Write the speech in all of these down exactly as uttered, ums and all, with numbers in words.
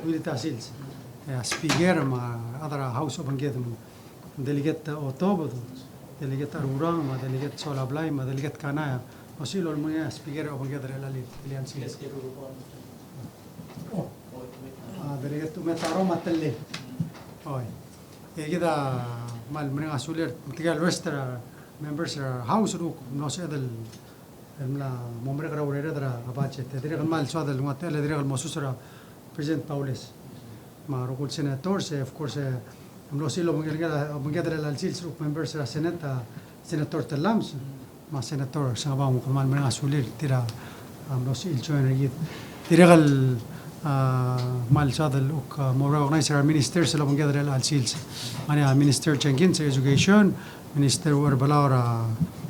Uilita sils. E a Speaker me a chad er a House obengked me Delegate Otobed, Delegate Arurang, me a Delegate Soalablai, me a Delegate Kanai, a osisiu el olemolem a Speaker obengked er chelecha el, chelecha el sils. Oh. A Delegate Umetaro me a Tellei. Oi. E kid a kmal mereng a sulir tirke el rest er a members er a House el kuk mlo sebeched el el mla mo merek er a urered er a budget. E dirrek el kmal soad el nguu a techall e dirrek el mo sus er a President Baules me a rokui el senators, e of course, e mlo osisiu el obengked er chelecha el sils, rokui el members er a Senate, a Senator Tellames me a Senator Sengebau, me kmal mereng a sulir tir a mlo osisiu el join er kid. Dirrek el, a, kmal soad el kuk, a, mo recognize er a ministers el obengked er chelecha el sils. Ngar er ngii a Minister Jenkins er a Education, Minister Uherbelau er a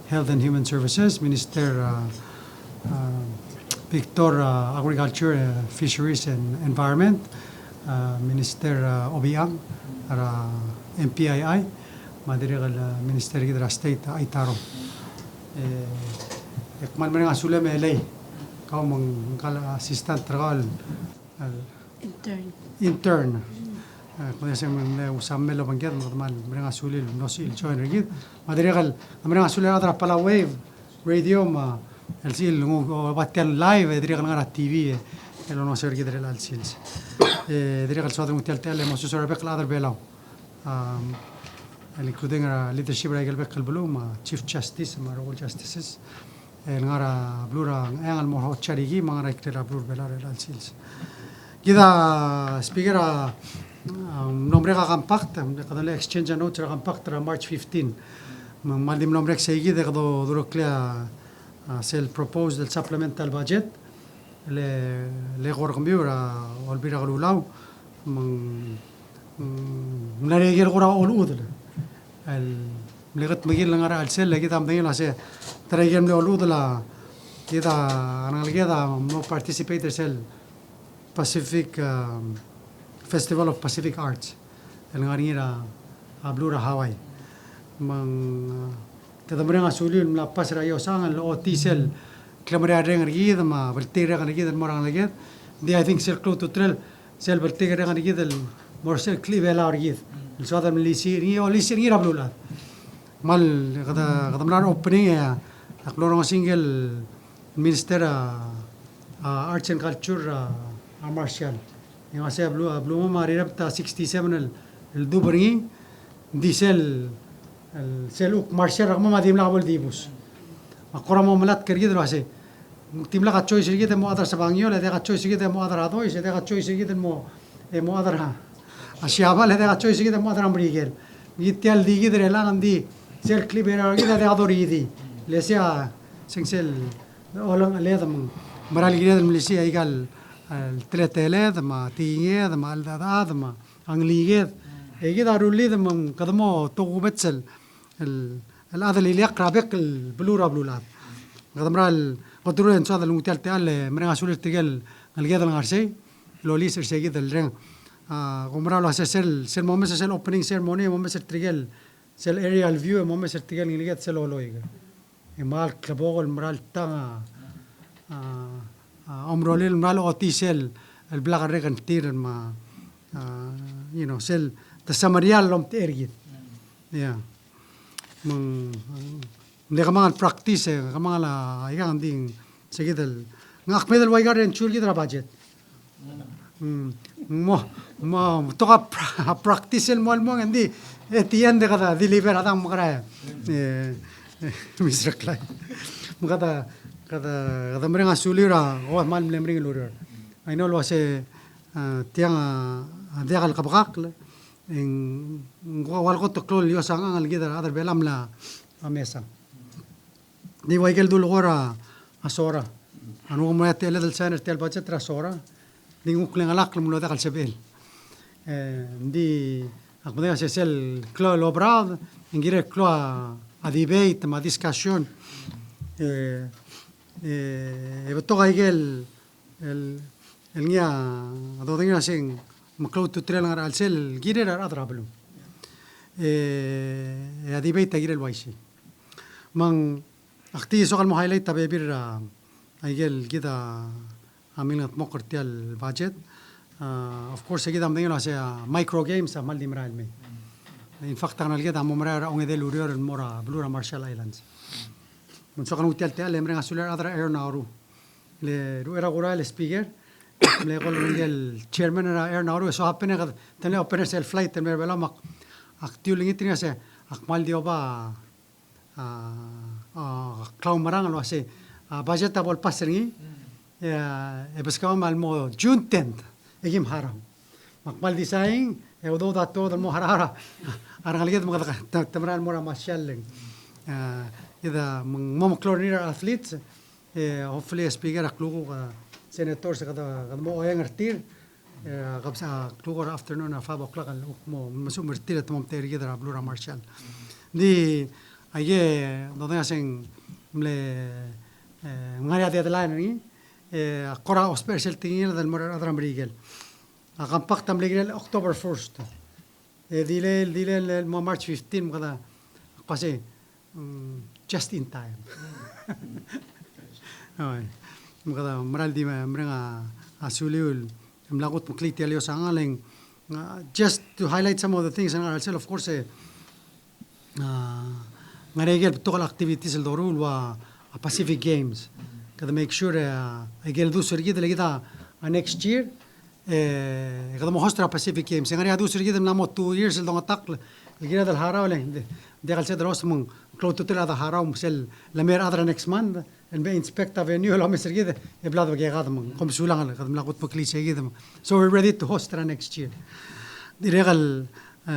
Health and Human Services, Minister, a, a, Victor, a, Agriculture, e, Fisheries and Environment, a, Minister, a, Obichang er a M P I I, me a dirrek el, a, Minister kid er a State, a, Aitaro. E, e kmal mereng a sulem e lei, kau me ngkal assistant er kau el, el intern. Intern. E, kede se mle usammel obengked me kede kmal mereng a sulir el mlo osisiu el join er kid. Me a dirrek el mereng a sulir a rechad er a Palau Wave Radio me a lsebechir el nguu, o, oba tia el live, e dirrek el ngar er a T V, e, el olengeseu er kid er chelecha el sils. E dirrek el soad el nguu tia el techall e mo sus er a rebek el chad er a Belau. Um, el including er a leadership er a ikel bek el beluu me a Chief Justice me a rokui el justices. El ngar er a beluu er a Ngcheangel el mo er a Hocharihie me a ngar er a ikrel a beluu er a Belau er chelecha el sils. Kid a Speaker a, a, mlo merek a compact, kede mle exchange a notes er a compact er a March fifteen. Me ng kmal di mlo merek sei kid e kede odureklii a, a, sel proposed el supplemental budget. Le, le kora kemiu er a Olbiil er a Kelulau, me ng, mm, mla er a ikel kora olechudel el mle ketmekil el ngar er a chelsel, e kid a medengei el uase ta er a ikel mle olechudel a kid a rengeleked a mo participate er sel Pacific, um, Festival of Pacific Arts el ngar er ngii er a, a, beluu er a Hawaii. Me ng, a, kede mereng a sulir el mla pass er a iosang el ochotii sel klemera el reng er kid me a bltikerreng er kid el mo er a rengeleked. Ng di, I think, sel klou a ultutelel sel bltikerreng er kid el mo er sel klechibelau er kid el soad el melisiich er ngii, olisiich er ngii er a beluulechad. Me kede, kede mla er a opening e ak mlo rongesii ngike el Minister a, a, Arts and Culture, a, a Marshall. E ng uase a beluu, a beluu me a rirebet a sixty-seven el, el dub er ngii, ng di sel, el, sel kuk Marshall er kemam a dimlak bo el dibus. Me kora mo melatk er kid el uase, dimlak a choice er kid el mo chad er a Sebangiol, e diak a choice er kid el mo chad er a Dois, e diak a choice er kid el mo, e mo chad er a, a Siabal, e diak a choice er kid el mo chad er a Merikel. Me kid tia el di kid er chelechang, ng di sel klechibelau er kid a diak doridii. Le sei a, se ng sel olengeleched me ng mera el kired el melisiich aika el, el teleteled me a tekinged me a cheldechedechad me a ngeliked. E kid a rullid me ng kede mo tokubets el, el, el chad el ileakl er a bek el beluu er a beluulechad. Kede mera el, kede rullii e ng soad el nguu tia el techall e mereng a sulir tirke el ngeleked el ngar sei el olisiich er se kid el reng. A, kom mera el uase sel, sel momes er sel opening ceremony, momes er tirke el, sel aerial view, e momes er tirke el ngeleked sel oloik. E kmal klebokel el mera el tang a, a, a, omerolel el mera el ochotii sel, el blak el reng er tir me a, a, you know, sel, te semeriar el omtechei er kid. Yeah. Me ng, ng di kemanget el practice, e kemanget el, a, ikang, ng di se kid el, ngak a kmeed el ua ikang er a ensure kid er a budget. Mm, mo, mo, mo betok a pra-, practice el mo el mong, ng di, at the end e kede deliver a dang mekerang. E, e, Mister Klein. Me kede, kede, kede mereng a sulir a, ua kmal mle meringel el ureor. I know el uase, a, tiang a, a diak el kebekakl, e ng, ng ua, ua lekot el klou el iosang el kid a rechad er a Belau el mla, a, mesang. Ng di ua ikel dulekoi er a, a, SORA. A lenguu e mo er a techelled el sign er tia el budget er a SORA. Ng di ng kuk lengelakl el mlo diak el sebechel. E, ng di, ak medengei a sesei el klou el oberaod, e ng kirel klou a, a debate me a discussion. E, e, e betok a ikel el, el ngii a dodengei el uase ng meklou a ultutelel el ngar er a chelsel el kirel a rechad er a beluu. E, e a debate a kirel uaisei. Me ng, ak di soak el mo highlight a bebil er a, a ikel kid a, a milengetmokl er tia el budget. A, of course, e kid a medengei el uasei a micro games a kmal di merael el mei. In fact, a rengeleked a mo merael er a ongedei el ureor el mo er a beluu er a Marshall Islands. Me ng soak el nguu tia el techall e mereng a sulir a rechad er a Air Nauru. Le ruchei er a kurael el speaker, mle ko el chairman er a Air Nauru, e so happen e kede mle open er sel flight el mei er a Belau me ak, ak di ulengit er ngii el uasei, ak kmal di oba a, a klaumerang el uasei, a budget a bo lepass er ngii, e, e beskemam el mo June tenth, e kim harau. Me ak kmal di saing, e udoud a tuobed el mo harau er a, a rengeleked me kede, te, te merael el mo er a Marshall el. A, kid a, me ng mo meklou er ngii er a athletes, e, hopefully, e speaker, a klukuk, a senators, kede, kede mo oeng er tir, e, a kebes-, a klukuk er a afternoon, a five o'clock, el kuk mo, mesuub er tir e te mo omtechei er kid er a beluu er a Marshall. Ng di, aike, dodengei a se ng mle, e, ngar er ngii a deadline er ngii, e, a kora ousbech er sel tekingir el mo er a rechad er a Merikel. A compact a mle kirel October first. E delay, delay, el mo March fifteen, me kede, ak uasei, mm, just in time. Oi. Me kede merael di me-, mereng a, a suliu el mla kutmeklii tia el iosang el, uh, just to highlight some of the things, and also, of course, e, a, ngar er ngii a ikel betok el activities el doruul el ua a Pacific Games. Kede make sure, e, a ikel dus er kid, le kid a, a next year, e, kede mo host er a Pacific Games. E ngar er ngii a dus er kid el mla mo two years el dongetakl, el kired el harau, le ng di, ng diak el sebeched el host me ng klou a ultutelel a de harau, me sel lemei a rechad er a next month, el me inspect a venue el omes er kid, e bla de bekekad me ng, kom sulang el, kede mla kutmeklii sei kid me. So we're ready to host er a next year. Dirrek el, e,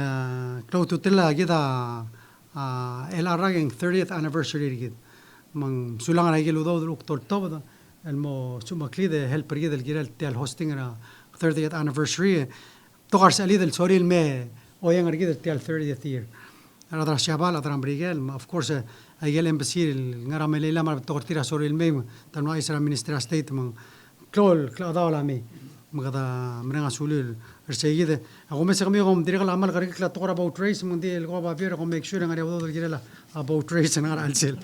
klou a ultutelel a kid a, a, el rak e ng thirtieth anniversary er kid. Me ng sulang er a ikel udoud el kuk toltobed, el mo sumeklii e help er kid el kirel tia el hosting er a thirtieth anniversary. Betok a resechelid el sorir el me oeng er kid er tia el thirtieth year. A rechad er a Siabal, a rechad er a Merikel, me of course, e, a ikel embassy el ngar er a Melilla a mla betok er tir a sorir el mei, me te mla ouchais er a Minister er a State, me ng klou el klechedaol a mei. Me kede mereng a suliu er sei kid. A kumes e kemiu e kom dirrek el kmal kerekikl a tekoi er a boat race, me ng di el ko babier e kom make sure e ngar er ngii a udoud el kirel a, a boat race el ngar er a chelsel.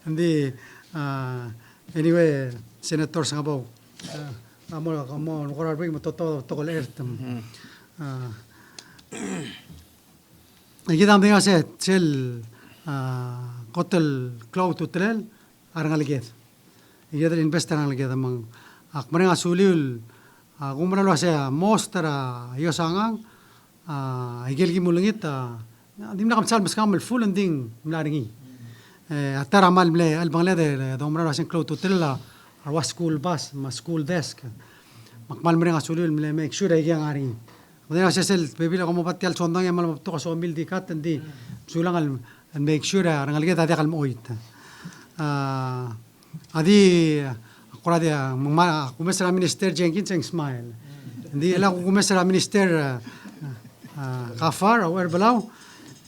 Ng di, a, anyway, Senator Sengebau. A, a mo, a mo, ng kora rebek me totoud a betok el earth. A, e kid a medengei a se, sel, a, kot el klou a ultutelel a rengeleked. E kid el invest er a rengeleked me ng, ak mereng a suliu el, a, kumerang el uasei a most er a iosang, a, ikel kim ulengit, a, dimlak msa el meskemam el full, ng di ng mla er ngii. E, a ta er a kmal mle chelebangeled e, e, domerang el uasei ng klou a ultutelel a, a ua school bus, me a school desk. Me ak kmal mereng a suliu el mle make sure e kid a ngar er ngii. Ng di a sesei el bebil e kom oba tia el sondang e kmal mo betok a soam el di cut, ng di sulang el, el make sure a rengeleked a diak el mechoit. A, a di, a kora di, a, me ng kmal, a kumes er a Minister Jenkins e ng smile. Ng di chelecha kumes er a Minister, a, a, Gaafar, a Uherbelau,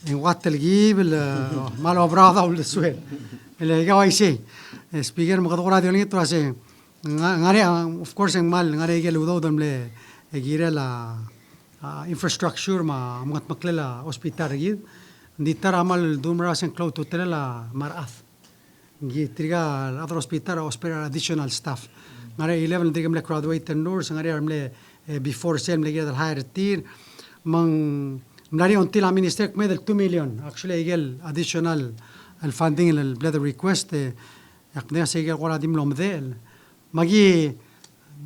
e ng ua telkib el, a, kmal oberaod a uldesuel. E le kau a isei, e, Speaker, me kede kora di olengit el uasei, Nga-, ngar er ngii, a, of course, e ng kmal ngar er ngii a ikel udoud el mle, e, kirel a, a, infrastructure me a mengetmeklel a hospital er kid. Ng di ta er a kmal dumerang el uasei ng klou a ultutelel a mla er a chad. Ng di tirka el chad er a hospital a ousbech er a additional staff. Ngar er ngii a eleven el dirk mle graduate el nurse, ngar er ngii a mle, e, before sel mle kired el hire er tir. Me ng mla er ngii a ongtil a minister el kmeed el two million. Actually, a ikel additional el funding el, el bla de request, e, Ak medengei a se ikel kora di mlo medechel. Me aki,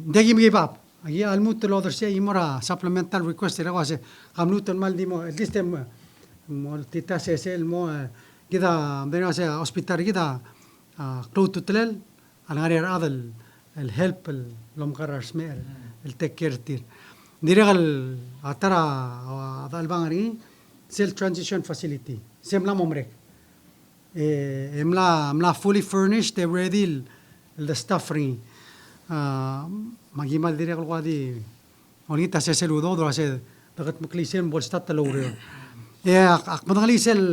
ng diak kim give up. Aki a lmuut el odersii a chimo er a supplemental request er a kua se, ka lmuut el kmal di mo, at least e mo, mo tita sesei el mo, e, kid a medengei a se hospital er kid a, a, klou a ultutelel, a lengar er ngii a rechad el, el help el omkar er a resmecher el, el take care er tir. Ng dirrek el a ta er a, a, a chelebangel er ngii, sel transition facility. Se mla mo merek. E, e mla, mla fully furnished, e ready el, el de staff er ngii. A, me aki kmal dirrek el kua di olengit a sesei el udoud el uase de ketmeklii sel bo el start el oureor. E ak, ak medengelii sel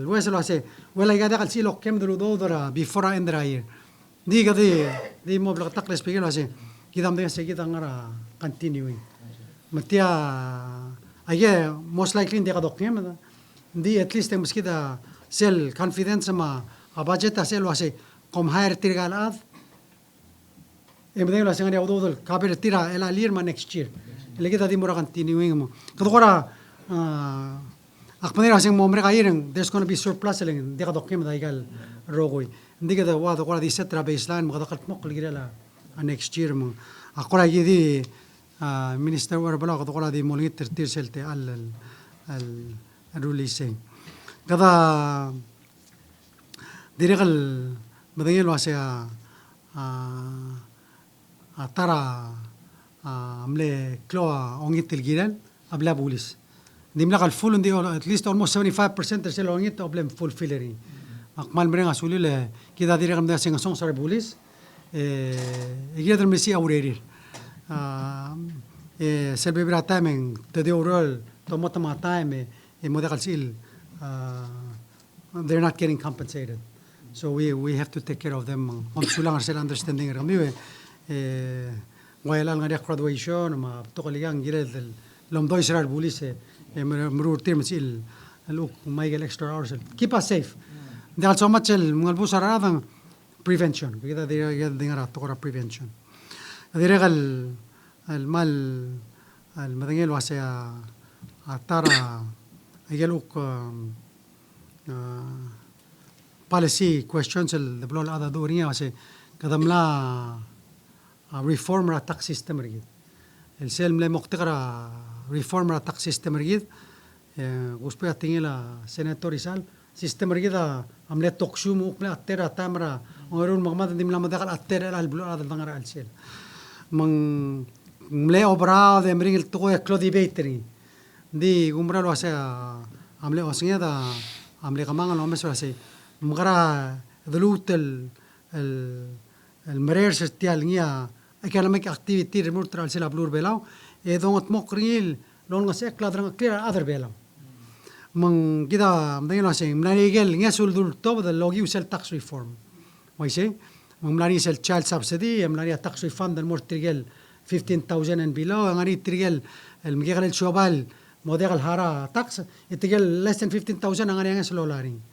uaisei el uase, well, aika diak el sebechir el okemed el udoud er a before a end er a year. Ng di kede di mo bleketakl el speaker el uase, kid a medengei se kid a ngar er a continuing. Me tia, aike most likely ng diak dokemed. Ng di at least e ng meskid a sel confidence me a budget a sel uase kom hire er tirka el chad. E medengei el uase ng ngar er ngii a udoud el cover er tir er a chelecha el year me a next year. Le kid a di mo er a continuing mo. Kede kora, a, ak medengei el uaseng mo merek a year e ng there's gonna be surplus e le ng diak dokimed a ikal rokui. Ng di kede ua de kora di set er a baseline me kede kldmokl el kirel a, a next year me. Ak kora kid di, a, Minister Uherbelau, kede kora di mo olengit er tir sel techall el, el, el rullii sei. Kede dirrek el medengei el uasei a, a, a ta er a, a, mle klou a ongit el kirel a blil a bulis. Ng dimlak el full, ng di at least almost seventy-five percent er sel ongit a bla lefulfill er ngii. Ak kmal mereng a sulir e kid a dirrek el medengei el uasei ng ngesonges er a bulis, e, e kired el melisiich a urerir. A, e, sel bebil er a taem e ng te di oureor el tomotem a taem e, e mo diak el sebechir, a, they're not getting compensated. So we, we have to take care of them. Kom sulang er sel understanding er kemiu e, e, ng ua el ngar er ngii a graduation, me a betok el ikang, kired el omdois er a rebulis e, e, me, meruul er tir me sebechir el, el kuk me aikel extra hours. Keep us safe. Ng diak el so much el mengelebus a rechad, prevention. Kid a dirrek el di ngar er a tekoi er a prevention. A dirrek el, el kmal, el medengei el uasei a, a ta er a, aikel kuk, um, a, policy questions el deblo el chad a dmu er ngii a uasei, kede mla, a, reform er a tax system er kid. El sel mle moktek er a reform er a tax system er kid, e, kusbech a tekingel a Senator Isechal, system er kid a mle toksiu me kuk mle cheter a taem er a ongeru el mekemad, ng di mla mo diak el cheter er a chelecha el beluu el chad el dengar er a chelsel. Me ng mle oberaod e meringel tekoi e klou a debate er ngii. Ng di kumerang el uasei a mle osenged a mle kemanget el omes el uasei, mekera de lmuut el, el, el merers er tia el ngii a economic activity el remurt er a chelsel a beluu er a Belau, e dongedmokl er ngii el olengesechekl a delengcheklir a rechad er a Belau. Me ng kid a medengei el uasei ng mla er ngii aikel ngeso el dultobed el okiu sel tax reform. Uaisei, me ng mla er ngii sel child subsidy, e mla er ngii a tax refund el mo er tirkel fifteen thousand and below, e ng ngar er ngii tirkel el mekekerei el siobai el mo diak el harau a tax, e tirkel less than fifteen thousand a ngar er ngii a ngeso el lolar er ngii.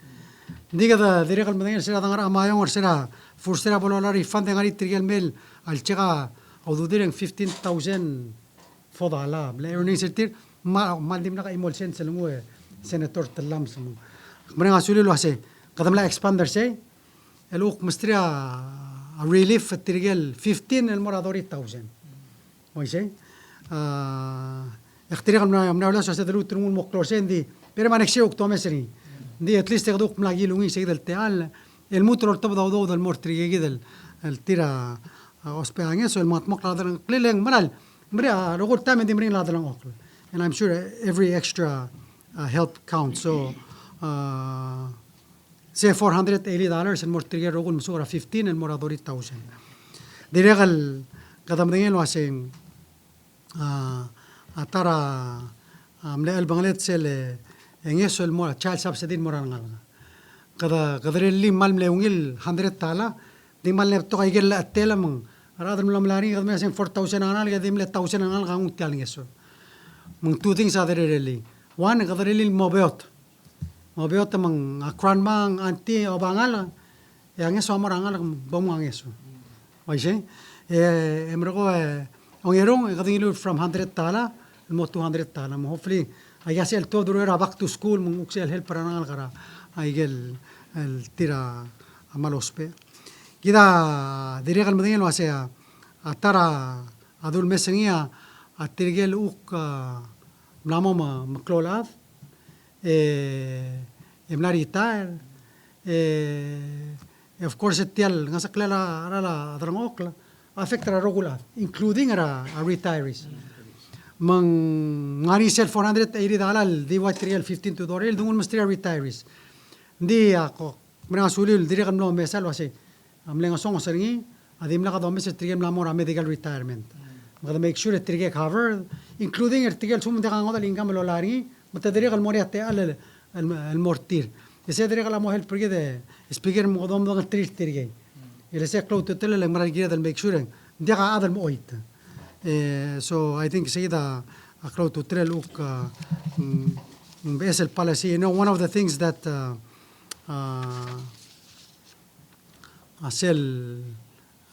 Ng di kede dirrek el medengei er se er a dengar er a Maiong er se er a first er a bo lolai a refund e ng ngar er ngii tirkel mei el check a ududir e ng fifteen thousand four dollar. Mle earnings er tir, me, me ng dimlak a chimo el sens el nguu e Senator Tellames me. Ak mereng a sulir el uasei, kede mla expand er sei, el kuk mesterir a relief er tirkel fifteen el mo er a thirty thousand. Uaisei. A, e ak dirrek el mla, mla oureor el uasei de lmuut el nguu el mo klou er sei, ng di, pero me a next year e kuk domes er ngii. Ng di at least e kede kuk mla kilungii sei kid el techall, el lmuut el oltobed a udoud el mo er tirke kid el, el tir a, a, ousbech a ngeso, el mengetmokl a delengcheklel e ng meral, meral, a, rokui el taem e ng di meringel a delengchokl. And I'm sure every extra, uh, help counts. So, uh, se four hundred eighty dollars el mo er tirke el rokui el mesuk er a fifteen el mo er a thirty thousand. Dirrek el kede medengei el uaseng, a, a ta er a, a, mle chelebangeled sel, e, ngeso el mo er a child subsidy el mo er a rengalek. Kede, kede rirellii me ng mle ungil hundred dollar, ng di me ng mle betok a ikel lechetel me ng, a rechad el mlo melai er ngii, kede mle uaseng four thousand a rengalek, e di mle thousand a rengalek a nguu tia el ngeso. Me ng two things a de rirellii. One, kede rirellii el mo beot. Mo beot me ng a grandma, ng auntie, oba ngalek, e a ngeso a mo er a ngalek, bo mnga ngeso. Uaisei, e, e merekong, e, ongerung, e kede ngiluu from hundred dollar el mo two hundred dollar. Me hopefully, a ia sel tuobed er a back to school, me ng kuk sel help er a rengalek er a, a ikel, el tir a kmal ousbech. Kid a dirrek el medengei el uasei a, a ta er a, a dulemes er ngii a, a tirke el kuk, a, mla mo me, meklou el chad, e, e mla retire, e, e of course, e tia el ngeseklel a, a, a delengchokl, a affect er a rokui el chad, including er a, a retirees. Me ng ngar er ngii sel four hundred eighty dollar el di ua tirke el fifteen to thirty, el di nguu el mesterir a retirees. Ng di a ko, mereng a sulir el dirrek el mlo mesa el uasei, a mle ngesonges er ngii a dimlak a domes er tirke el mla mo er a medical retirement. Me kede make sure e tirke covered, including er tirke el sekum ng diak a ngodech el income el lolai er ngii, me te dirrek el mo er ngii a techall el, el, el mo er tir. E sei dirrek el mo help er kid e Speaker me kede omedengelterir tirke. E le sei a klou a ultutelel e ng mera el kired el make sure e ng diak a chad el mo choit. E, so I think sei kid a klou a ultutelel el kuk, a, mm, mm, beches el policy. You know, one of the things that, a, a, a sel,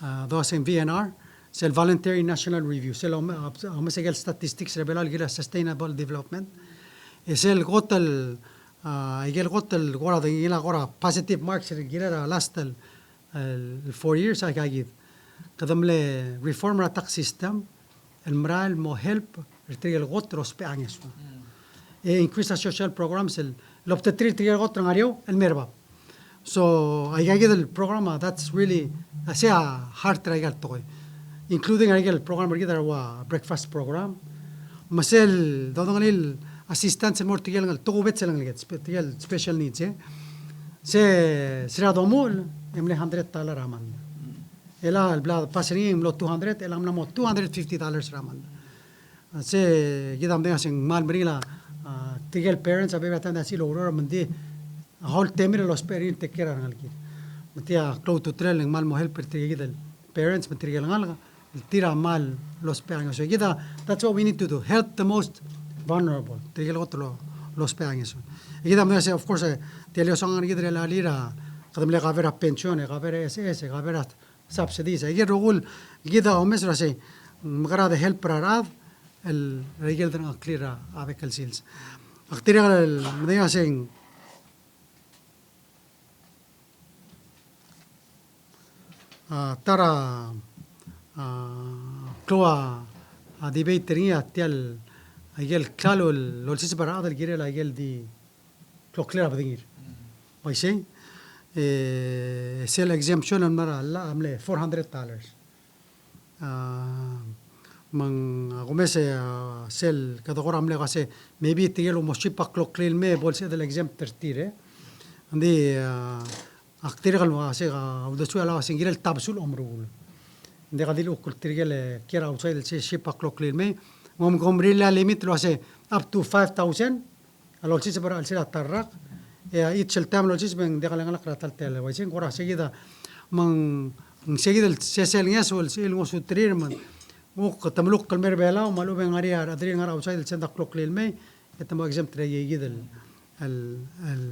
a, doaseng V N R, sel voluntary national review, sel ome-, a, omes a ikel statistics er a Belau el kirel a sustainable development. E sel kot el, a, ikel kot el kora de ngilai kora positive marks el kirel a last el, el four years a ikakid. Kede mle reform er a tax system, el merael el mo help er tirke el kot el ousbech a ngeso. E increase a social programs el, el obtetir tirke el kot el ngar er eou el mer bab. So, aika kid el program, a, that's really, a, sei a heart er aika el tekoi. Including aika el program er kid el ua breakfast program. Me sel dodengelii el assistance el mo er tirke el ngal, tokubets el ngeleked, spe-, tirke el special needs, e. Se, se er a domuchel, e mle hundred dollar a month. E a le bla pass er ngii e mlo two hundred, e a le mla mo two hundred fifty dollars er a month. A, se kid a medengei a se ng kmal meringel a, a, tirke el parents a bebil a taem e ng sebechir el oureor me ng di a whole family el ousbech er ngii el take care er a rengelekir. Me tia klou a ultutelel e ng kmal mo help er tirke kid el parents me tirke el ngalek el tir a kmal lousbech a ngeso. Kid a, that's what we need to do. Help the most vulnerable. Tirke el kot el lousbech a ngeso. E kid a medengei a se, of course, e, tia el iosang er kid er a lir a, kede mle cover a pension, e cover a S S, e cover a subsidies. Aike el rokui el kid a omes el uasei, mm, mekera de help er a rechad el, er aike el dengar er a clear a, a bek el sils. Ak dirrek el medengei a se ng, a, ta er a, a, klou a, a, debate er ngii a tia el, aike el klalo el olsiseb er a rechad el kirel aike el di kloklir a bedengir. Uaisei, e, sel exemption el mla er a llach a mle four hundred dollars. A, me ng, a, kumes e, a, sel kede kora mle uase, maybe tirke el mo ship a kloklir el mei e bo lsebeched el exempt er tir, e. Ng di, a, ak dirrek el uase, a, uldesuel a uase ng kirel tabsul omeruul. Ng diak a dilu el kuk tirke el kiei er a outside el se ship a kloklir el mei. Me kom, kom rirellii a limit el uase up to five thousand, a lolsiseb er a chelsel a ta el rak, e a each el taem el lolsiseb e ng diak lengelakl er a ta el telael. Uaisei ng kora se kid a, me ng se kid el sesei el ngeso el sebechir el ngosuterir me ng kuk te melukl el mer a Belau me a lechub e ng ngar er ngii a rechad el ngar er a outside el send a kloklir el mei, e te mo exempt er aike kid el, el, el,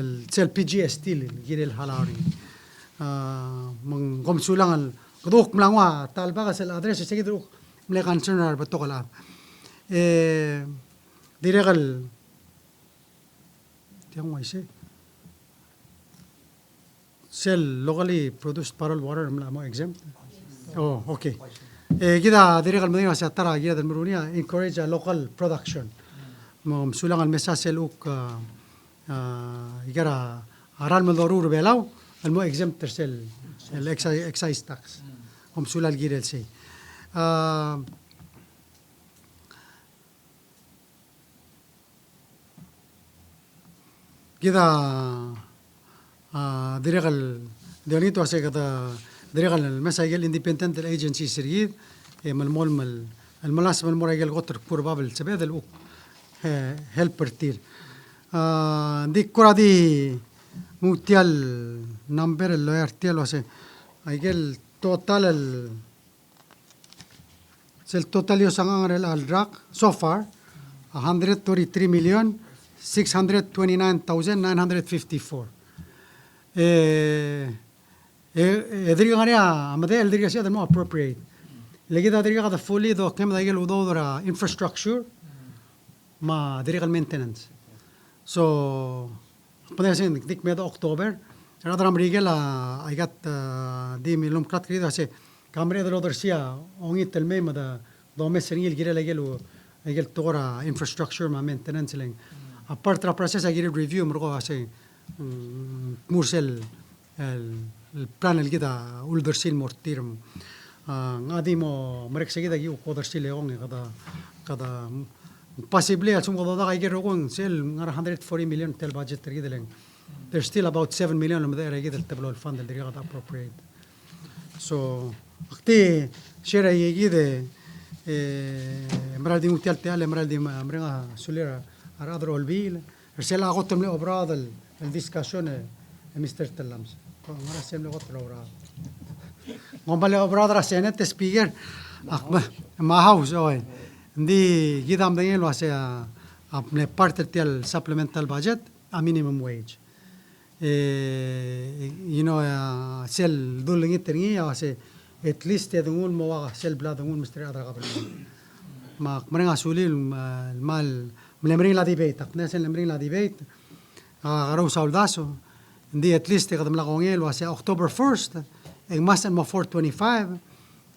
el sel P G S T el kirel a llach er ngii. A, me ng kom sulang el, kede kuk mla nguu a ta el bak sel address e se kid el kuk mle concern er a rebetok el chad. E, dirrek el, tiang uaisei. Sel locally produced bottled water el mla mo exempt. Oh, okay. E, kid a dirrek el medengei el uase a ta er a kired el meruul er ngii a encourage a local production. Me kom sulang el mesa sel kuk, a, a, ika er a ralm el doruul er a Belau el mo exempt er sel, el excise, excise tax. Kom sulang el kirel sei. A, Kid a, a, dirrek el, di olengit el uase kede, dirrek el mesa aikel independent el agencies er kid, e melemolem el, el melasem el mo er aikel kot el kuk er bab el sebeched el kuk, e, help er tir. A, ng di kora di nguu tia el number el loia er tia el uase, aikel total el Sel total iosang er a rak, so far, a hundred thirty-three million, six hundred twenty-nine thousand, nine hundred fifty-four. E, e, e dirk ngar er ngii a medechel el dirk sebeched el mo appropriate. Le kid a dirk kede fully document aikel udoud er a infrastructure, me a dirk el maintenance. So, Ak medengei a se ng di kmedechor a October, a rechad er a Merikel a, aika, a, di milumklatk er kid a se, ke mereched el odersii a ongit el mei me de, domes er ngii el kirel aikel, aikel tekoi er a infrastructure me a maintenance le ng. A part er a process a kirel review me ng ko a se, mm, mo er sel el, el plan el kid a uldersii el mo er tir. A, ng di mo merek se kid a ki kuk odersii el ekong e kede, kede, possibly a lsekum kede odak aike el rokui e ng sel ngar er a hundred forty million tia el budget er kid el ng. There's still about seven million el medechel er kid el teblo el fund el dirk kede appropriate. So, ak di share aike kid e, e, mera el di nguu tia el techall e mera el di mereng a sulir a rechad er a Olbiil. Er sel a kot el mle oberaod el, el discussion e, e Mister Tellames. Ko ngera sel mle kot el oberaod. Ng mle oberaod er a Senate, Speaker. Ak me, me a House, oi. Ng di kid a medengei el uase a, a mle part er tia el supplemental budget, a minimum wage. E, you know, a, sel dulengit er ngii, a uase, at least e denguu el mo ua sel bla denguu el mesterir a rechad er a kabelment. Me ak mereng a suliu el, me, me le meringel a debate, ak mle sel meringel a debate, a kerous a uldasu, ng di at least e kede mla kongei el uase October first, e ng mo sel mo four twenty-five,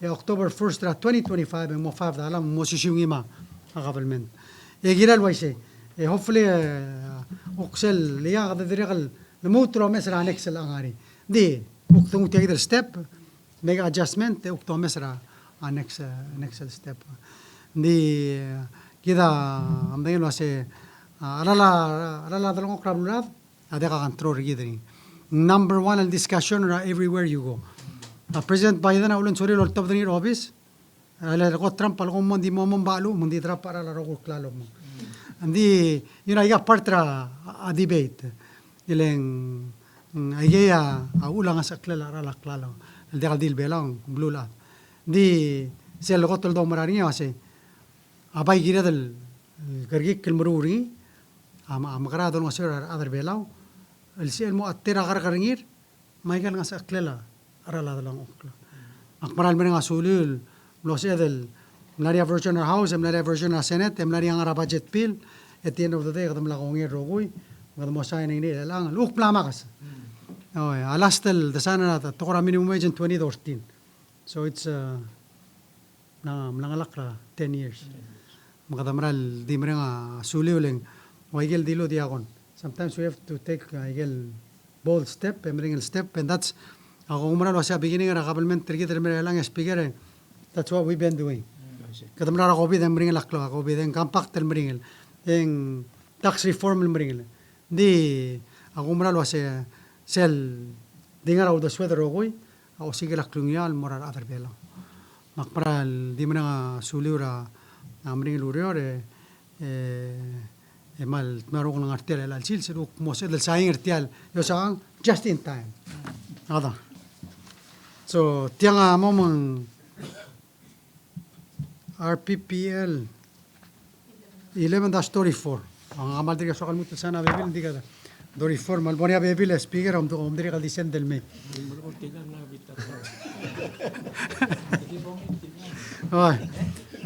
e October first er a twenty twenty-five, e ng mo five dollar, mo sisiu ngii me a government. E kirel uaisei, e hopefully, e, kuk sel, ia kede dirrek el lmuut el omes er a next el ngar er ngii. Ng di, kuk denguu tia kid el step, make adjustment, e kuk domes er a, a next, e, next el step. Ng di, e, kid a medengei el uase, a, a cheral a, a cheral a delengchokl er a beluulechad, a diak a control er kid er ngii. Number one el discussion er a everywhere you go. A President Biden a ulengeseu el oltobed er ngii er a obis, a le ko Trump a le ko mo ng di mo mo mba a cheluch, me ng di drop a cheral a rokui el klalo me. Ng di, you know, aika part er a, a debate. E le ng, mm, aikei a, a uchul a ngesecheklel a cheral a klalo el diak el di el Belau, ng beluulechad. Ng di sel kot el doumera er ngii a uase, a bai kired el, el kerekikl el meruul er ngii, a, a mekerang a dolengeseu er a rechad er a Belau el sel mo cheter a kerrekerngir, me aike el ngesecheklel a cheral a delengchokl. Ak mera el mereng a suliu el mlo sebeched el mla er ngii a version er a House, e mla er ngii a version er a Senate, e mla er ngii a ngar er a budget bill, at the end of the day, kede mla kongei el rokui, kede mo sign er ngii er chelechang, el kuk mla makes. Oi, a last el design er a tekoi er a minimum wage in twenty thirteen. So it's, uh, mla, mla ngelakl er a ten years. Me kede mera el di mereng a suliu el ng, ua ikel dilu a Diakon. Sometimes we have to take, uh, ikel bold step, e meringel step, and that's, a kuk mera el uase a beginning er a government er kid el mera el ngar er ngii a Speaker, e that's what we've been doing. Kede mera er a COVID, e meringel a klou a COVID, e ng compact el meringel, e ng tax reform el meringel. Ng di, a kuk mera el uase sel di ngar er a uldesued el rokui, a osiik el klungiaol el mo er a rechad er a Belau. Me ak mera el di mereng a suliu er a, a meringel ureor, e, e, e kmal dmeu a rokui el ngar er tia el chelecha el sils, e kuk mo sebeched el sain er tia el, e osang, just in time. Ada. So, tiang a mo me ng R P P L eleven dash thirty-four. Ng kmal dirk soak el lmuut el sain a bebil, ng di kede thirty-four, me a lebo er ngii a bebil e Speaker, a omdu, omdu dirrek el di send el mei. Oi,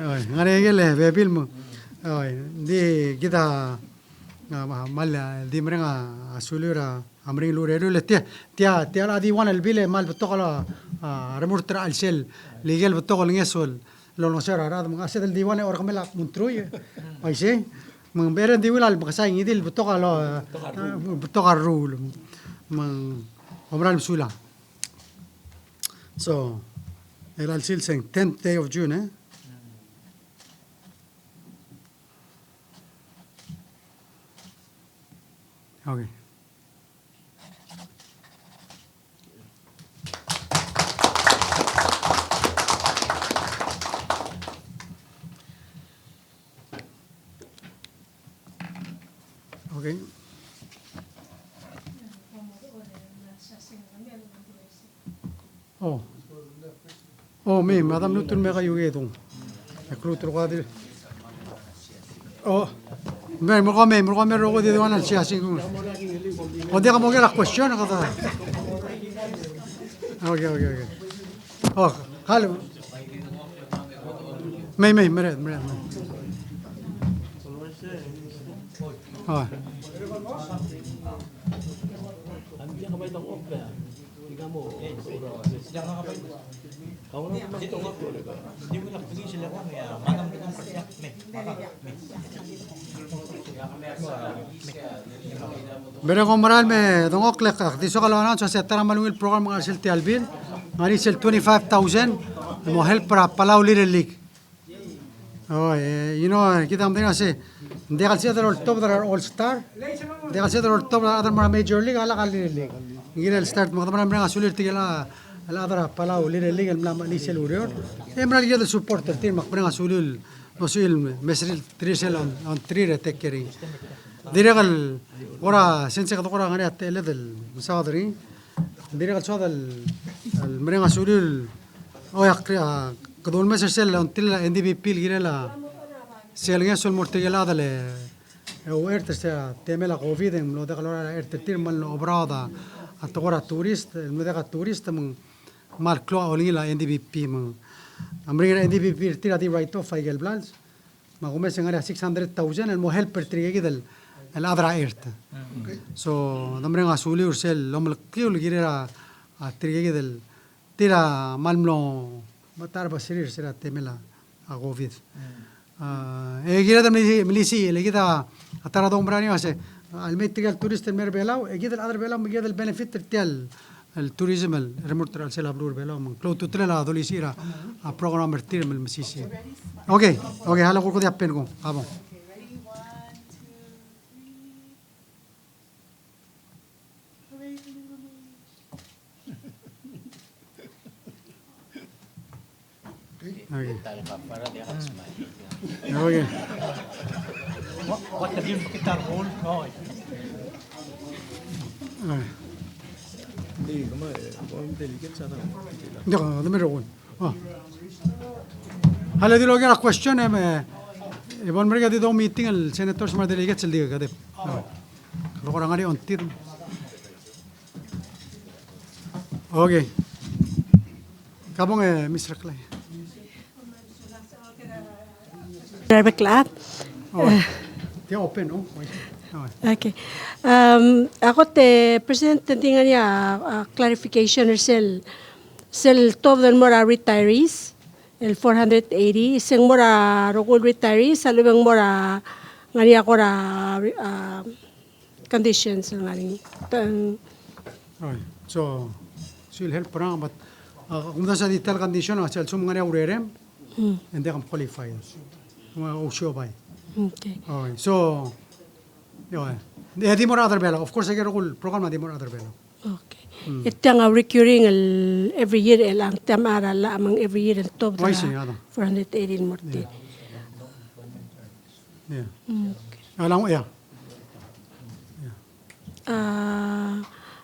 oi, ngar er ngii a ikel bebil me. Oi, ng di kid a, a, kmal, a, di mereng a suliu er a a meringel ureor el tia, tia, tia el D one el bill e kmal betok a, a, remurt er a chelsel, el ikel betok el ngeso el olengeseu er a rechad, me ng a sel D one e orrekedmel a kmo ng truich. Uaisei, me ng beren di ua el mekesai ngii di el betok a lo, a, betok a rruul. Me ng omerael me sulang. So, el chelsel se ng tenth day of June, e? Okay. Okay. Oh. Oh, mei, me a dam lutul me kaiuekei e dong. E krutul ko a di. Oh. Mei, me ko mei, me ko mei, rokui di di ua el siasing. O diak a mo ker a question, kede. Okay, okay, okay. Oh, halo. Mei, mei, mereched, mereched, mereched. Oh. Mereng omerael me dengchokl e ak di soak el announce a se a ta er a kmal ungil program el ngar er sel tia el bill, ngar er sel twenty-five thousand el mo help er a Palau Little League. Oh, e, you know, kid a medengei a se, ng diak el sebeched el oltobed er a All Star, ng diak el sebeched el oltobed er a rechad el mo er a Major League, a lak a Little League. Ng kirel start, me kede mera el mereng a sulir tirke el chad er a Palau Little League el mla mechelii sel ureor. E mera el kired el support er tir, me ak mereng a sulir el, mo sulir el mesterir tir sel on, on tir e take care er ngii. Dirrek el kora, since kede kora ngar er ngii a techelled el mesaod er ngii, dirrek el soad el, el mereng a sulir el, oi, ak, a, kede ulemes er sel, ongtil a N D P P el kirel a sel ngeso el mo er tirke el chad el, e, ouchert er sel temel a COVID, e ng mlo diak lorael a chert er tir, me ng mlo oberaod a, a tekoi er a tourist, el mlo diak a tourist, me ng kmal klou a olengil a N D B P me ng, a meringel a N D B P er tir a di write off a ikel blals. Me a kumes e ng ngar er ngii a six hundred thousand el mo help er tirke kid el, el chad er a ert. So, de mereng a suliu er sel lomelekiu el kirel a, a tirke kid el, tir a kmal mlo, me ta er a basirir er sel temel a, a COVID. A, e kired el melisiich, melisiich, e le kid a, a ta er a doumera er ngii a se, a lemei tirke el tourist el mei er a Belau, e kid el chad er a Belau, me kid el benefit er tia el, el tourism el remurt er a chelsel a beluu er a Belau, me ng klou a ultutelel a dolisiich er a, a program er tir me le mesisiich. Okay, okay, a le kuk di a pen ko, a bong. Okay. Okay. What, what the deal with guitar hole? No. Okay. Ng diak, ng di mei el rokui. Oh. A le di loker a question e, e, e bo lemerek e di doumeeting el senators me a delegates el di kedeb. Oh. Kede kora ngar er ngii a ongtir. Okay. Kabong e, Miss Reklai. Rebecca Laab. Oh. Tia open, no? Oh. Okay. Um, a kot e, President, ng di ngar er ngii a, a clarification er sel, sel tobed el mo er a retirees, el four hundred eighty, se ng mo er a rokui el retirees, a lechub e ng mo er a, ngar er ngii a kora, a, conditions el ngar er ngii. Tang. Oi, so, so it will help er ngak, but, uh, kumdasu a di ta el condition, a sel lsekum ng ngar er ngii a urerem, mm, e ng diak kom qualify. Ng ousiobai. Okay. Oi, so, oi. E di mo er a chad er a Belau. Of course, aike el rokui el program a di mo er a chad er a Belau. Okay. Mm. E tiang a recurring el every year el ang tiang a mera el llach me ng every year el tobed er a, oh, I see, a da, four hundred eighty el mo er tir. Yeah. Yeah. Mm, okay. A lang, yeah. Yeah. A,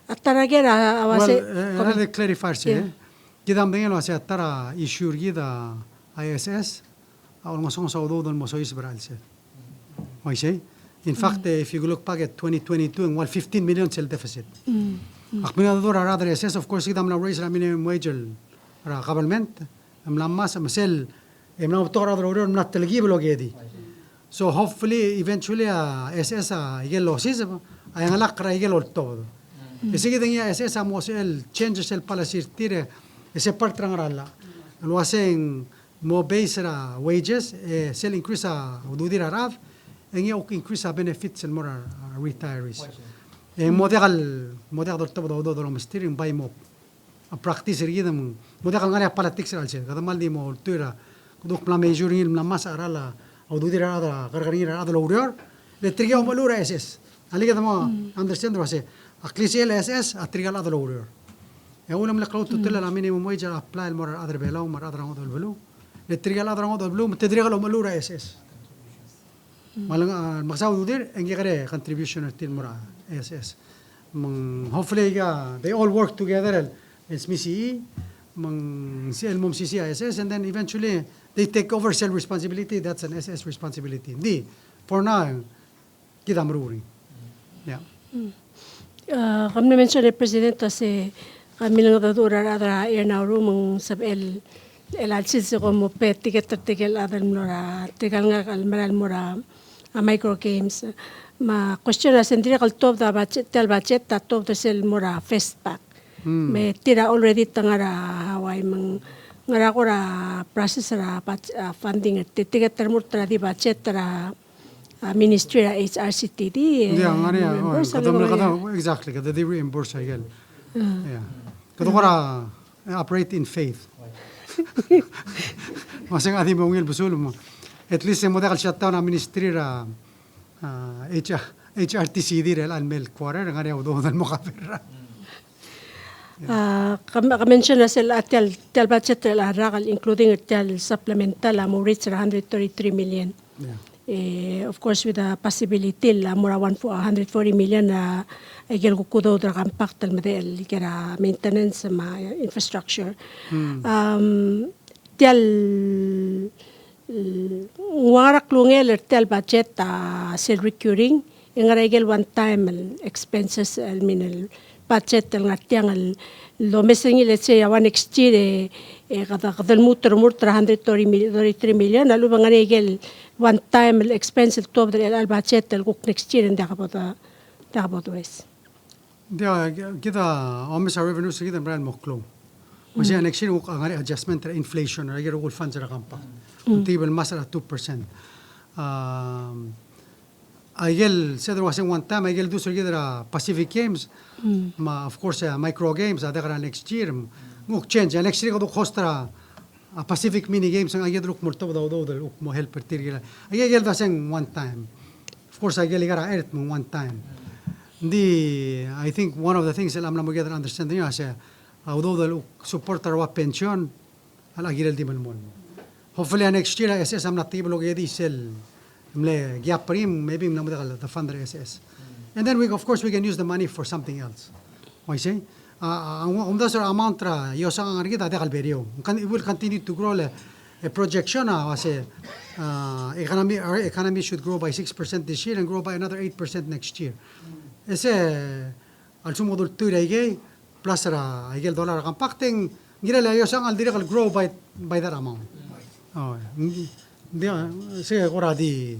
a ta er a ker a, a uase, well, eh, comment. Let me clarify er se, yeah, eh. Kid a medengei el uase a ta er a issue er kid a I S S a olengesonges a udoud el mo soiseb er a chelsel. Uaisei. In fact, mm, eh, if you look back at twenty twenty-two, ng ua el fifteen million sel deficit. Mm, mm. Ak mle mengedecheduch er a rechad er a S S, of course, kid a mla raise er a minimum wage er a government, e mla ngmasech, me sel, e mla betok a rechad el oureor el mla telkib el okedi. So hopefully, eventually, a S S a ikel losiseb a engelakl er a ikel oltobed. Mm. E se kid e ngii a S S a mo sebechel change er sel policy er tir, e se part er a ngar er a llach. El uase ng mo base er a wages, e sel increase a ududir a rechad, e ngii a kuk increase a benefits el mo er a, a retirees. E mo diak el, mo diak doltobed a udoud el omes er tir, ng bai mo a practice er kid me ng, mo diak el ngar er ngii a politics er a chelsel. Kede mal di mo ultuil er a, kede kuk mla measure er ngii el mla ngmasech a cheral a ududir a rechad, a kerrekerngir a rechad el oureor, le tirke a omecheluch er a S S. A le kede mo understand er a se, a klisichel a S S a tirke el chad el oureor. E a uchul e ng mle klou a ultutelel a minimum wage a apply el mo er a rechad er a Belau me a rechad er a ngodech el beluu. Le tirke el chad er a ngodech el beluu me te dirrek el omecheluch er a S S. Me a le, a, mekesai a ududir, e ng kekerei a contribution er tir el mo er a S S. Me ng hopefully, a, they all work together el, el smisichii, me ng sel mo mesisiich a S S, and then eventually they take over sel responsibility, that's an S S responsibility. Ng di, for now, kid a meruul er ngii. Yeah. Mm. A, ke mle mention e President a se, a, milengedecheduch er a rechad er a Air Nauru me ng sebechel el, el chelsel se kom mo pay ticket er tirke el chad el mlo er a, tirke el ngalek el mera el mo er a, a, Micro Games. Me a question a se ng dirrek el tobed a budget, tia el budget a tobed er sel mo er a FestPac. Mm. Me tir a already te ngar er a Hawaii me ng, ngera kora process er a budg-, a, funding er tir, tirke el remurt er a di budget er a a, ministry er a H R C T D, e, ng di a ngar er ngii a, reimburse, oh, a kede lebo mle kede, e, exactly, kede di reimburse a ikel. Mm. Yeah. Kede kora, e, operate in faith. Me se ng di mo ungil besul mo. At least e mo diak el shutdown a ministry er a, a, H R, H R T C D er a mle quarter, ng ngar er ngii a udoud el mo cover er a. A, ke, ke mention a sel, a, tia el, tia el budget er a rak el including er tia el supplemental a mo reach er a hundred thirty-three million. Yeah. E, of course, with a possibility el mo er a one fo-, hundred forty million a, a ikel kuk udoud er a compact el medechel el ikel a maintenance me a infrastructure. Hmm. Um, tia el, ng ua ngera klungel er tia el budget a sel recurring, e ngera ikel one time el expenses, I mean, el budget el ngar tiang el, el domes er ngii, let's say, a ua next year, e, e kede, kede lmuut el remurt er a hundred thirty mil-, thirty-three million, a lechub e ng ngar er ngii a ikel one time el expense el tuobed er chelecha el budget el kuk next year, e ng diak bo de, diak bo domes. Ng diak, kid a omes a revenues er kid a mera el mo klou. Me sei a next year ng kuk ngar er ngii a adjustment er a inflation er a ikel rokui el funds er a compact. Ng tibel mas er a two percent. Um, a ikel, se el ua se ng one time, a ikel dues er kid er a Pacific Games, me a, of course, a Micro Games, a diak er a next year, ng kuk change. A next year kede kuk host er a, a Pacific Mini Games, a ikel kuk mo oltobed a udoud el kuk mo help er tir el kirel. A ikel, ikel ua se ng one time. Of course, a ikel ikal er a Earth me ng one time. Ng di, I think one of the things el mla mo kired el understand er ngii a se, a udoud el kuk support er a ua pension, a locha kirel di melemolem. Hopefully, a next year, a S S a mla tibel okedei sel mle gap er ngii, maybe ng mla mo diak el fund er a S S. And then, we, of course, we can use the money for something else. Uaisei? A, a, a, omdasu er a amount er a iosang er kid a diak el beriou. Con-, it will continue to grow le, a projection a, ua se, a, economy, our economy should grow by six percent this year and grow by another eight percent next year. E se, a lsekum kede ultuil er a ikei, plus er a ikel dollar er a compact, e ng kirel a iosang el dirrek el grow by, by that amount. Oh, ng-, ng di, se kora di,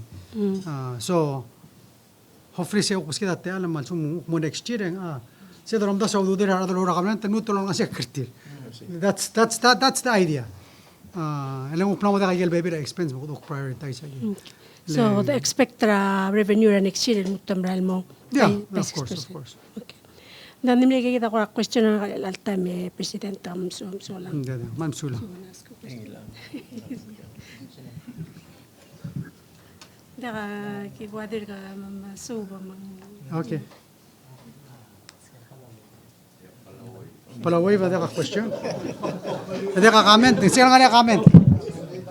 a, so, hopefully se kuk meskid a techall me a lsekum ng mo next year, e ng, a, se dolemdasu a ududir a rechad el oureor er a government, e lmuut el olengasech er tir. That's, that's, that, that's the idea. A, e le ng kuk mla mo diak a ikel bebil er a expense, me kuk prioritize a ikel. Okay. So, the expect er a revenue er a next year el lmuut el mera el mo. Yeah, by, by of course, six percent. Of course. Okay. Ng di mle ikakid a kora question er a chelecha el taem, e President, a mesu-, mesulang. Mm, yeah, yeah. Me a mesulang. Diak, a, ki ua dirk a me-, mesuub a me ng. Okay. Palau Wave a diak a question? Diak a comment, ng sel ngar er ngii a comment.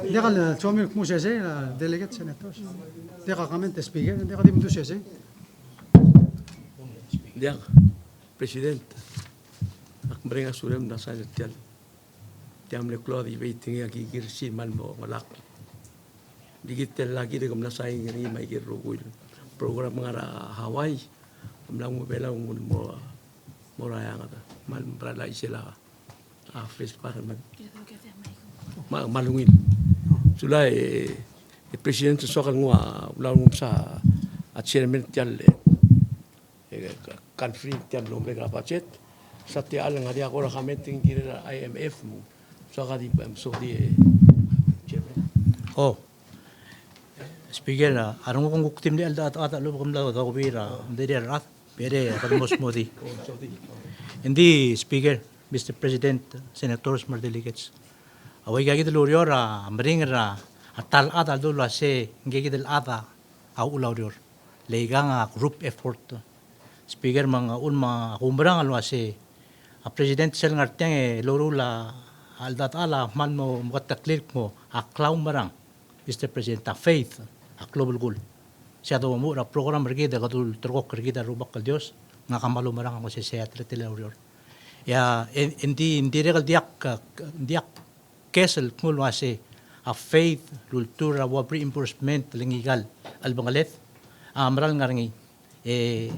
Diak el soam el kmo sesei, a delegate senators. Diak a comment, speaker, diak a di mdu sesei. Diak, President. Ak mereng a sulem el mla sain er tial. Tia mle klou a debate er ngii a kikir sel kmal mo ngelakl. Di kid el laki e ke mla sain er ngii me a ikel rokui el program el ngar er a Hawaii, ke mla nguu a Belau el mo, mo er a eanged. Kmal mera el chisel a, a, festival me, me, kmal ungil. Sulang e, e President, soak el nguu a, ungil el nguu a, a chairman er tial, e, e, country, tia el mlo merek er a budget. Se tia el ngar er ngii a kora comment el kirel a I M F me. Soak a di, em, soak di, e, Chairman. Oh. Speaker, a, a renguk e ng kuk di mle cheldecheduch a lechub e ke mla dokebii er a, mderii a rechad, bere, kede mo smodii. Engdi, Speaker, Mister President, Senators, me a redelegates. A ua ikakid el ureor a meringel er a, a ta el chad a ldu el uase, ngikakid el chad a uchul a ureor. Le ikang a group effort. Speaker, me ng uchul me ak oumerang el uase a President sel ngar tiang e loruul a cheldechedechal a kmal mo meketeklii el kmo a klaumerang, Mister President, a faith a klou el belkul. Se a domuchel er a program er kid e kede ulterekokl er kid a Rubak el Dios, ngak a kmal oumerang el uase sei a teletelel a ureor. E a, e, engdi, ng dirrek el diak, diak case el kmo el uase a faith el ultuil er a ua reimbursement el ngika el chelebangeled a mera el ngar er ngii. E,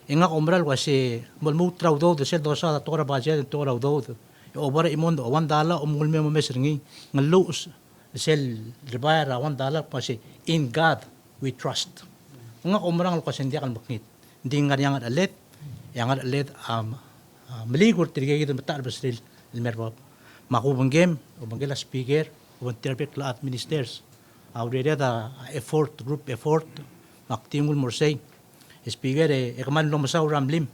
e ngak a oumera el uase mo lmuut er a udoud, sel dosaod a tekoi er a budget, tekoi er a udoud. E obo er a chimo el one dollar, a omengull me momes er ngii, ng lluches sel rebai er a one dollar el kmo uase, "In God we trust." Ngak a oumerang el kmo uase ng diak el mekngit. Ng di ngar er ngii a ngercheled, e a ngercheled a, a, melikur er tirke kid el metacherbesul el mer bab. Me ak obengkem, obengkel a Speaker, obengterir a bek el chad, ministers. A urered a effort, group effort, me ak di nguu el mo er sei. Speaker, e, e kmal mlo mesaul er a mlim.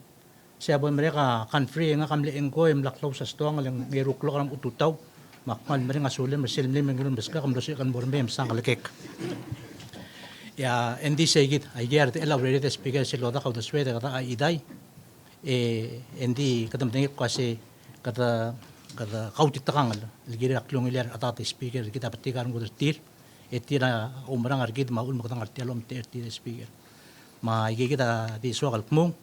Sei a bo lemerek a country, e ngak a mle enjoy e mla close a stoang el ng eru el klok er a mechututau. Me ak kmal mereng a sulem er sel mlim el ngiluu el meskak, mlo sebechek el mo er mei e msa a ngelekek. E a, engdi sei kid, a ikei a redechel a urered, Speaker, sel lodak a uldesued e kede chedai. E, engdi kede medengei el kmo uase kede, kede kautitekangel el kirel a klungiolir a rechad, Speaker, kid a betik a rengud er tir. E tir a oumerang er kid me a uchul me kede ngar tia el omtechei er tir, Speaker. Me aikei kid a di soak el kmung,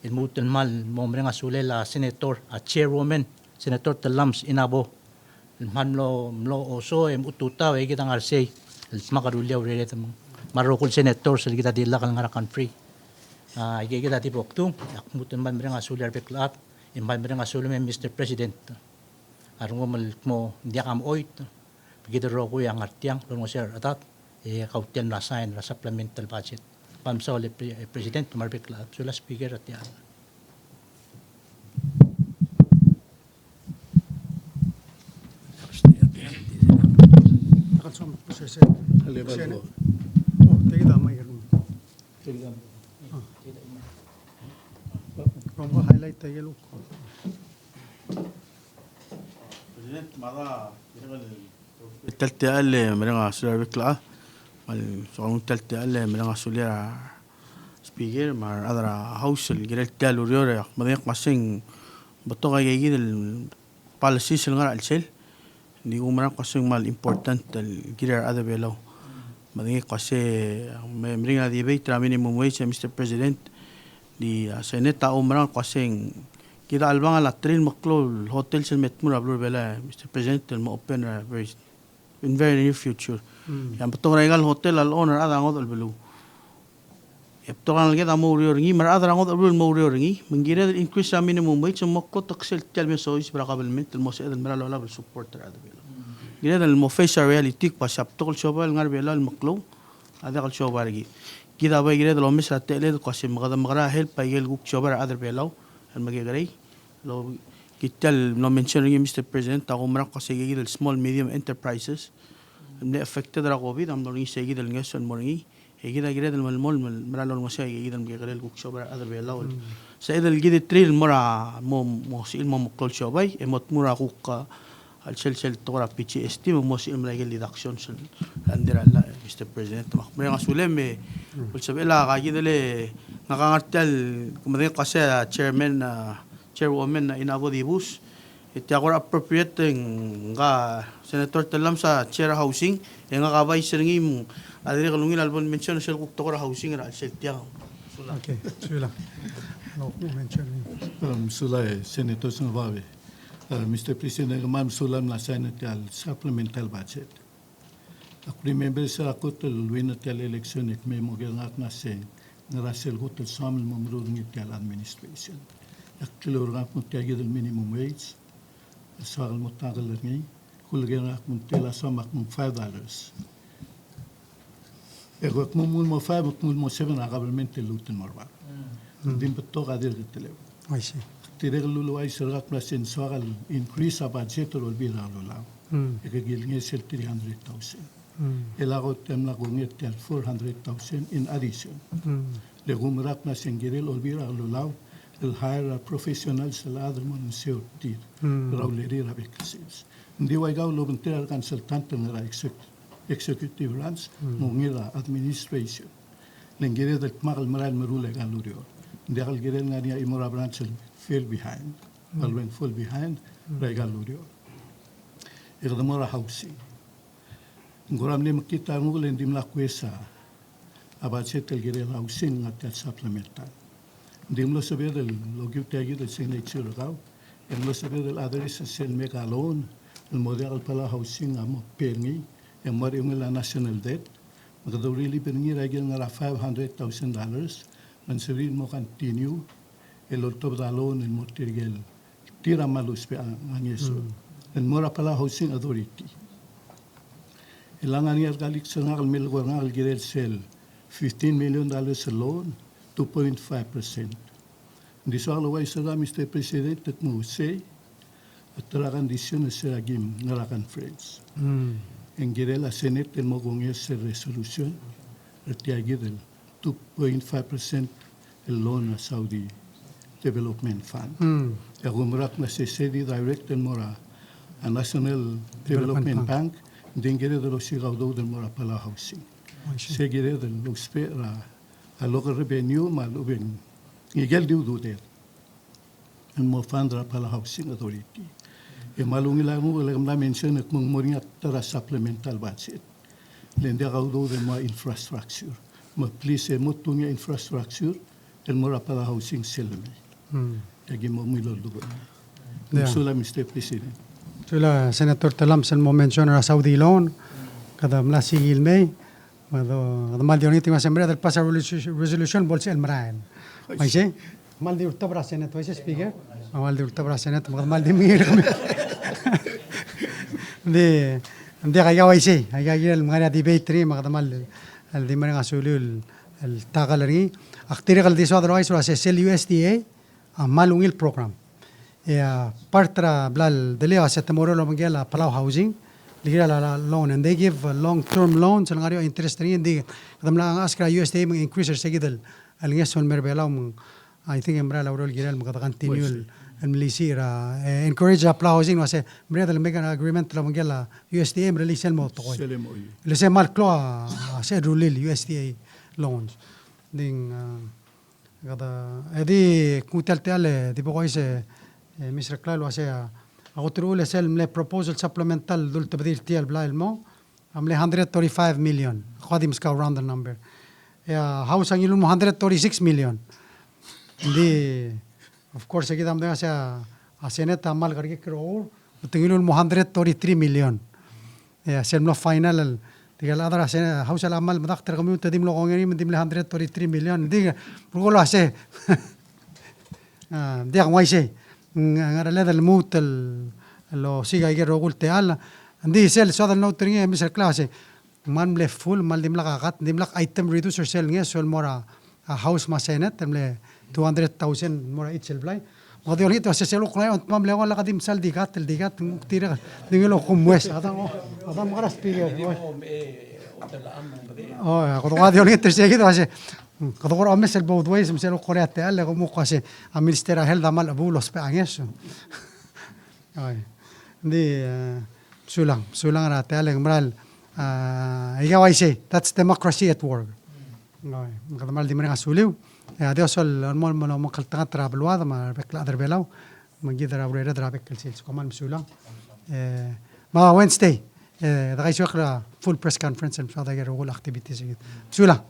el lmuut el kmal mo mereng a sulel a Senator, a Chairwoman, Senator Tellames Inabo, el kmal mlo, mlo oso e mechututau e kid a ngar sei el dmak a rullii a urered me a rokui el senators el kid a dilak el ngar er a country. A, ikakid a di bo kdung, e ak lmuut el kmal mereng a sulir a rebek el chad, e kmal mereng a sulem e Mister President. A rengum el kmo ng diak a mechoit, me kid el rokui a ngar tiang el olengeseu er a rechedad, e kau tia el mla sign er a supplemental budget. Kmal mesaul e Pre-, e President, me a rebek el chad. Sulang Speaker er tia. Tia el techall e mereng a sulir a rebek el chad. Me a lsekum tia el techall e mereng a sulir a Speaker me a rechad er a House el kirel tia el ureor, e ak medengei el kmo se ng betok a ikakid el policies el ngar er a chelsel. Ng di kumerang el kmo se ng kmal important el kirir a rechad er a Belau. Medengei el kmo se me, meringel a debate er a minimum wage, Mister President. Ng di a Senate a oumerang el kmo se ng kid a chelebangel a teru el meklou el hotels el me tmuu er a beluu er a Belau, Mister President, el mo open er a very in very near future. Mm. E a betok er aika el hotel a loan er a rechad er a ngodech el beluu. E betok a ngeleked a mo oureor er ngii, me a rechad er a ngodech el beluu el mo oureor er ngii, me ng kired el increase er a minimum wage, me ng mo klou a teksel tia el me soiseb er a government el mo sebeched el mera el olab el support er a rechad er a Belau. Mm. Kired el mo face a reality el kmo se a betok el siobai el ngar er a Belau el meklou a diak el siobai er kid. Kid a bai kired el omes er a techelled el kmo se me kede mekera help aike el kuk siobai er a rechad er a Belau el mekekerei. Lo, kid tia el mlo mention er ngii, Mister President, a kumerang el kmo se ikakid el small medium enterprises el mle affected er a COVID a mlo er ngii se ikakid el ngeso el mo er ngii. E kid a kired el melemolem el mera el olengeseu aike el mekekerei el kuk siobai er a rechad er a Belau. Mm. Se el kid a try el mo er a mo, mo sebechir el mo meklou el siobai, e mo tmuu er a kuk a chelsel, sel tekoi er a PGST, me mo sebechir el mla aike el deductions el under a llach, Mister President. Me ak mereng a sulem e, mm, ulsebechel a ikakid el, ngak a ngar tia el, medengei el kmo se a chairman, a chairwoman, a Inabo Dibus, e tia kora appropriate e ngka Senator Tellames a chair er a housing, e ngak a vice er ngii, me a dirrek el ungil a lebo el mention er sel kuk tekoi er a housing er a chelsel tiang. Sulang. Okay, sulang. No, no mention. Um, sulang e Senator Sengebau. Uh, Mister President, kemam sulang el mla sign er tia el supplemental budget. Ak remember se er a kot el win er tia el election e kemiu mo oker er ngak el kmo se ng ngar er sel kot el soam el mo meruul er ngii tia el administration. Ak klou er ngak el kmo tia kid el minimum wage, el soak el mo tackle er ngii, kuleker er ngak el kmo ng tela soam, ak kmo ng five dollars. E kuk mo, mo five, mo, mo seven a government el lluut el mo er bab. Mm. Ng di betok a dirk teleu. I see. Dirrek el luluuchais er ngak el kmo se ng soak el increase a budget er a Olbiil er a Kelulau. Mm. E ke kilengei sel three hundred thousand. Mm. E a kot e mla kongei tia el four hundred thousand in addition. Mm. Le kumerang el kmo se ng kirel Olbiil er a Kelulau el hire a professionals el chad el mo olengeseu er tir. Mm. Er a ulerir a bek el sils. Ng di ua ikau el obengterir a reconsultant el ngar er a exec-, executive branch, mm, me a ungil a administration. Le ng kired el kmal merael el meruul aika el ureor. Ng diak el kirel ngar er ngii a chimo er a branch el fall behind. Mm. Kmal ua ng fall behind, mm, er aika el ureor. E kede mo er a housing. Ng kora mle mekngit a renguk e ng dimlak kues a budget el kirel housing el ngar tia el supplemental. Ng di mlo sebeched el okiu tia kid el signature er kau, e mlo sebeched el address sel mega loan el mo diak el Palau Housing a mo pay er ngii, e mo er a eungel a national debt, me kede relieve er ngii er a ikel ngar er a five hundred thousand dollars, me ng sebechir el mo continue el oltobed a loan el mo er tirke el tir a kmal ousbech a ngeso. Mm. El mo er a Palau Housing Authority. E le ngar er ngii a colleagues er ngak el melekoi er ngak el kirel sel fifteen million dollars el loan, two point five percent. Ng di soak el ouchais er kau, Mister President, el kmo sei a ta er a condition er se er a kim ngar er a conference. Mm. E ng kirel a Senate el mo kongei sel resolution er tia kid el two point five percent el loan er a Saudi Development Fund. Mm. E a kumerang el kmo se sei a di direct el mo er a National Development Bank, ng di ng kired el osiik a udoud el mo er a Palau Housing. I see. Se kired el ousbech er a local revenue me a lechub e ng ikel di ududed el mo fund er a Palau Housing Authority. E me a ungil a renguk e le ke mla mention el kmo ng mo er ngii a ta er a supplemental budget. Le ng diak a udoud el mo er a infrastructure. Me please e mo tungii a infrastructure el mo er a Palau Housing sel lemei. Hmm. E aki mo mui el oldubech. Yeah. Sulang, Mister President. Sulang, Senator Tellames, el mo mention er a Saudi loan, kede mla siik el mei. Me kede, kede kmal di olengit el uase mereched el pass a resolution, resolution el bo lsebechel el merael. Uaisei, kmal di ultebedii a Senate, uaisei, Speaker. Kmal di ultebedii a Senate, me kede kmal di mengiil er kemiu. Ng di, ng di aika uaisei, aika kirel el ngar er ngii a debate er ngii, me kede kmal di mereng a suliu el, el tackle er ngii. Ak dirrek el di soad el ouchais el uase sel U S D A, a kmal ungil program. E a part er a bla el delio a se te mo er a obengkel a Palau Housing, el kirel a loan, and they give, uh, long term loans el ngar er eou a interest er ngii, ng di kede mla ask er a U S D A me ng increase er se kid el, el ngeso el mei er a Belau me ng, I think e mera el oureor el kirel me kede continue el, el melisiich er a, e, encourage er a Palau Housing el uase mereched el make an agreement el obengkel a U S D A me release el mo tekoi. Sel M O U. Le se kmal klou a, a se rullii el U S D A loans. Ng di, uh, Kede, e di kuk tia el techall e di bo kuchais e, e, Mister Clau el uase a, a kot er a uchul e sel mle proposal supplemental el dultebedii er tia el blai el mo, a mle hundred thirty-five million. Kuk di meskau a round the number. E a House a ngiluu el mo hundred thirty-six million. Ng di, of course, e kid a medengei el uase a, a Senate a kmal kerekikl er a ureor, me te ngiluu el mo hundred thirty-three million. E a sel mlo final el, tirke el chad er a Senate, House el kmal medakt er kemiu, te di mlo kongei er ngii me ng di mle hundred thirty-three million. Ng di, bo el uase, a, ng diak, ng uaisei. Ng, ngar er a led el lmuut el, el osiik aike el rokui el techall. Ng di sel soad el note er ngii, Mister Clau, uase ng kmal mle full, kmal dimlak a cut, dimlak item reduce er sel ngeso el mo er a, a House me a Senate, el mle two hundred thousand el mo er a each el blai. Me kede di olengit el uase sel kuk ngii a ongtemam el eua el kede di mesa el di cut, el di cut, ng tirke, ng di ngiluu a kuk moes, a dang, a dang, me kora Speaker. Oi. Oi, kede kuk di olengit er se kid el uase, kede kora omes el both ways, me sel kuk Korea techall, e kuk mo kmo uase a Minister er a Health a kmal chebuul el ousbech a ngeso. Oi. Ng di, e, mesulang, mesulang er a techall e ng mera el, a, aika uaisei, that's democracy at work. Oi, me kede kmal di mereng a suliu. E a Dios a lmo, lmo, lmo omekngeltengat er a beluad me a rebek el chad er a Belau. Me kid er a urered er a bek el sils. Kom kmal mesulang. E, me a Wednesday, e, de kaisok er a full press conference el mesaod aike el rokui el activities er kid. Mesulang.